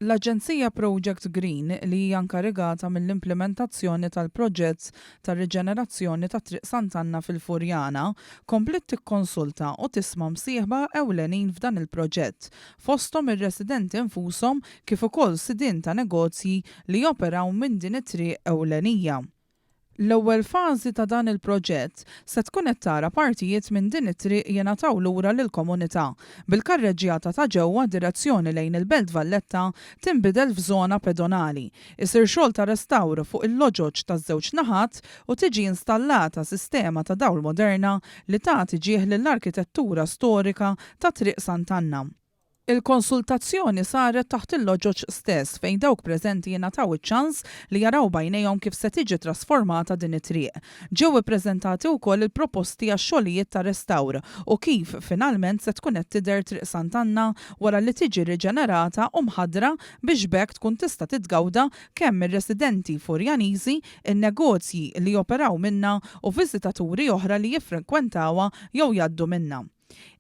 L-Aġenzija Project Green, li hija nkarigata mill-implimentazzjoni tal-proġett ta' riġenerazzjoni ta' Triq Sant'Anna fil-Furjana, kompliet tikkonsulta u tisma' msieħba ewlenin f'dan il-proġett, fosthom ir-residenti nfushom kif ukoll sidien ta' negozji li joperaw minn din it-triq ewlenija. L-ewwel fażi ta' dan il-proġett se tkun qed tara partijiet minn din it-triq jingħataw lura lill-komunità, bil-karreġġjata ta' ġewwa direzzjoni lejn il-Belt Valletta tinbidel f'żona pedonali, isir xogħol ta' restawr fuq il-loġoġ taż-żewġ naħat u tiġi installata sistema ta' dawl moderna li tagħti ġieħ lill-arkitettura storika ta' Triq Sant'Anna. Il-konsultazzjoni saret taħt il-loġoġ stess fejn dawk preżenti ingħataw iċ-ċans li jaraw b'għajnejhom kif se tiġi trasformata din it-triq. Ġew ippreżentati wkoll il-proposti għax-xogħlijiet ta' restawr u kif finalment se tkun qed tidher Triq Sant'Anna wara li tiġi riġenerata u mħaddra biex b'hekk tkun tista' titgawda kemm mir-residenti Furjaniżi, in-negozji li joperaw minnha u viżitaturi oħra li jiffrekwentawha jew jgħaddu minnha.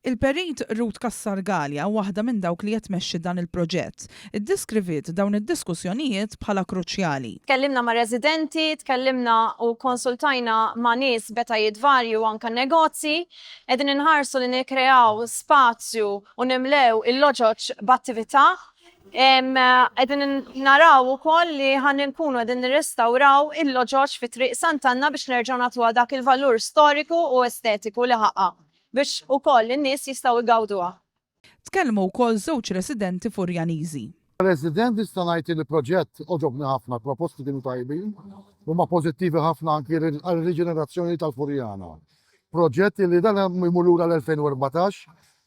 Il-Perit Ruth Cassar Galea, waħda minn dawk li qed tmexxi dan il-proġett, iddeskriviet dawn id-diskussjonijiet bħala kruċjali. Tkellimna ma' residenti, tkellimna u kkonsultajna ma' nies b'etajiet varji u anke negozji. Qegħdin inħarsu li nikkreaw spazju u nimlew il-loġoġ b'attività. Qegħdin naraw ukoll li ħa nkunu qegħdin nirrestawraw il-loġoġ fi Triq Sant'Anna biex nerġgħu nagħtuha dak il-valur storiku u estetiku li ħaqqha. Biex ukoll in-nies jistgħu jgawduha. Tkellmu wkoll żewġ residenti Furjaniżi. Resident nista' ngħid li l-proġett għoġobni ħafna, l-proposti kienu tajbin, huma pożittivi ħafna anki għar-riġenerazzjoni tal-Furjana. Proġett li dan imur lura l-2014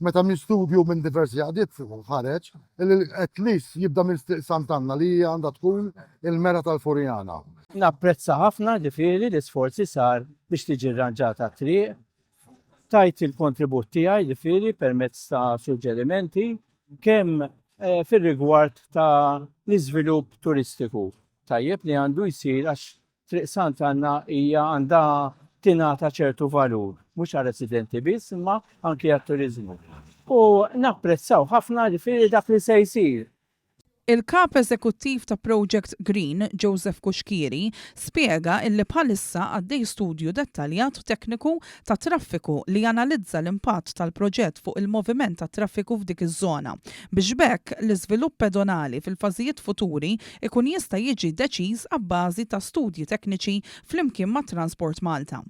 meta minn studju minn diversi għaqdiet ħareġ li at least jibda minn Triq Sant'Anna li hija għandha tkun il-mera tal-Furjana. Napprezza ħafna ġifieri l-isforz li sar biex tiġi rranġata t-triq Tajt il-kontribut tiegħi ġifieri permezz ta' suġġerimenti kemm fir-rigward ta' l-iżvilupp turistiku tajjeb li għandu jsir għax Triq Sant'Anna hija għandha tingħata ċertu valur mhux għar-residenti biss imma anki għat-turiżmu. U napprezzaw ħafna ġifieri dak li se jsir. Il-Kap Eżekuttiv ta' Project Green, Joseph Cuschieri, spjega illi bħalissa għaddej studju dettaljat u tekniku tat-traffiku li janalizza l-impatt tal-proġett fuq il-moviment tat-traffiku f'dik iż-żona, biex b'hekk l-iżvilupp pedonali fil-fażijiet futuri jkun jista' jiġi deċiż abbażi ta' studji tekniċi flimkien ma' Transport Malta.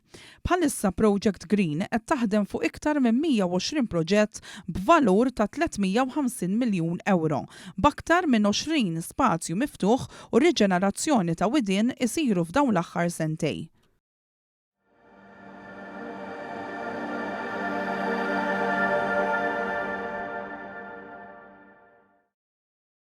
Bħalissa Project Green qed taħdem fuq iktar minn 120 proġett b'valur ta' 350 miljun ewro, b'aktar minn 20 spazju miftuħ u riġenerazzjoni ta' widien isiru f'dawn l-aħħar sentej.